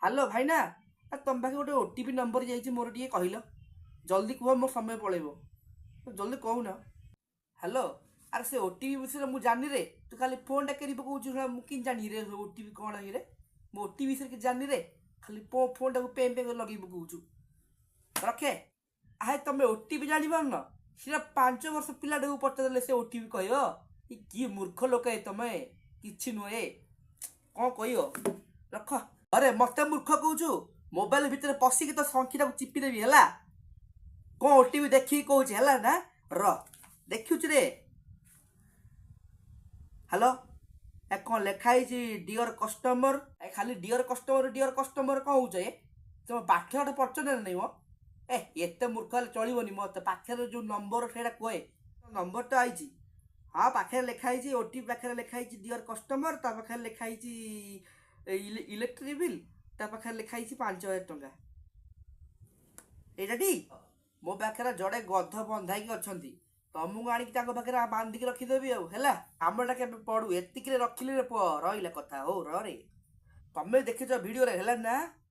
Hello ଭାଇନା, ତମ ପାଖେ ଗୋଟେ ଓଟିପି ନମ୍ବର ଯାଇଛି ମୋର, ଟିକେ କହିଲ ଜଲ୍ଦି କୁହ, ମୋ ସମୟ ପଳେଇବ, ଜଲ୍ଦି କହୁନ। ହ୍ୟାଲୋ, ଆରେ ସେ ଓଟିପି ବିଷୟରେ ମୁଁ ଜାଣିନି ରେ। ତୁ ଖାଲି ଫୋନ୍ଟା କରି ପକଉଛୁ, ମୁଁ କେମିତି ଜାଣିନି ରେ ଓଟିପି କ'ଣ ରେ? ମୁଁ ଓଟିପି ବିଷୟରେ କିଛି ଜାଣିନି ରେ। ଖାଲି ଫୋନ୍ଟାକୁ ପେଁ ପେଁ କରି ଲଗେଇ ପକଉଛୁ। ରଖେ। ଆହେ, ତମେ ଓଟିପି ଜାଣିପାରୁନ? ସେଟା 5 ବର୍ଷ ପିଲାଟାକୁ ପଚାରିଦେଲେ ସେ ଓଟିପି କହିବ। କି ମୂର୍ଖ ଲୋକ ଏ ତମେ, କିଛି ନୁହେଁ। କ'ଣ କହିବ? ରଖ। ଆରେ, ମତେ ମୂର୍ଖ କହୁଛୁ? ମୋବାଇଲ ଭିତରେ ପଶିକି ତ ସଂଖ୍ୟାଟାକୁ ଚିପି ଦେବି, ହେଲା? କ'ଣ ଓଟିପି ଦେଖିକି କହୁଛି, ହେଲା ନା? ର, ଦେଖୁଛୁ ରେ। ହ୍ୟାଲୋ, ଏ କ'ଣ ଲେଖା ହେଇଛି? Dear customer. ଏ ଖାଲି ଡିଅର କଷ୍ଟମର, ଡିଅର କଷ୍ଟମର କ'ଣ ହଉଛ ଏ? ତମ ପାଠ ପଢୁଛ ନା ନାଇଁ ମ? ଏ ଏତେ ମୂର୍ଖ ହେଲେ ଚଳିବନି। ମତେ ପାଖରେ ଯୋଉ ନମ୍ବର ସେଇଟା କୁହେ। ନମ୍ବର ତ ଆଇଛି। ହଁ, ପାଖରେ ଲେଖା ହେଇଛି ଓଟିପି, ପାଖରେ ଲେଖା ହେଇଛି ଡିଅର କଷ୍ଟମର, ତା ପାଖରେ ଲେଖା ହେଇଛି ଇଲେକ୍ଟ୍ରିକ୍ ବିଲ୍, ତା ପାଖରେ ଲେଖା ହେଇଛି 5000 ଟଙ୍କା। ଏଇଟା ଟି ମୋ ପାଖରେ ଜଣେ ଗଧ ବନ୍ଧା ହେଇକି ଅଛନ୍ତି। ତମକୁ ଆଣିକି ତାଙ୍କ ପାଖରେ ବାନ୍ଧିକି ରଖିଦେବି ଆଉ। ହେଲା, କାମଟା କେବେ ପଡୁ। ଏତିକିରେ ରଖିଲି ରେ ପୁଅ, ରହିଲା କଥା। ହଉ ରରେ, ତମେ ଦେଖିଛ ଭିଡିଓରେ, ହେଲା ନା?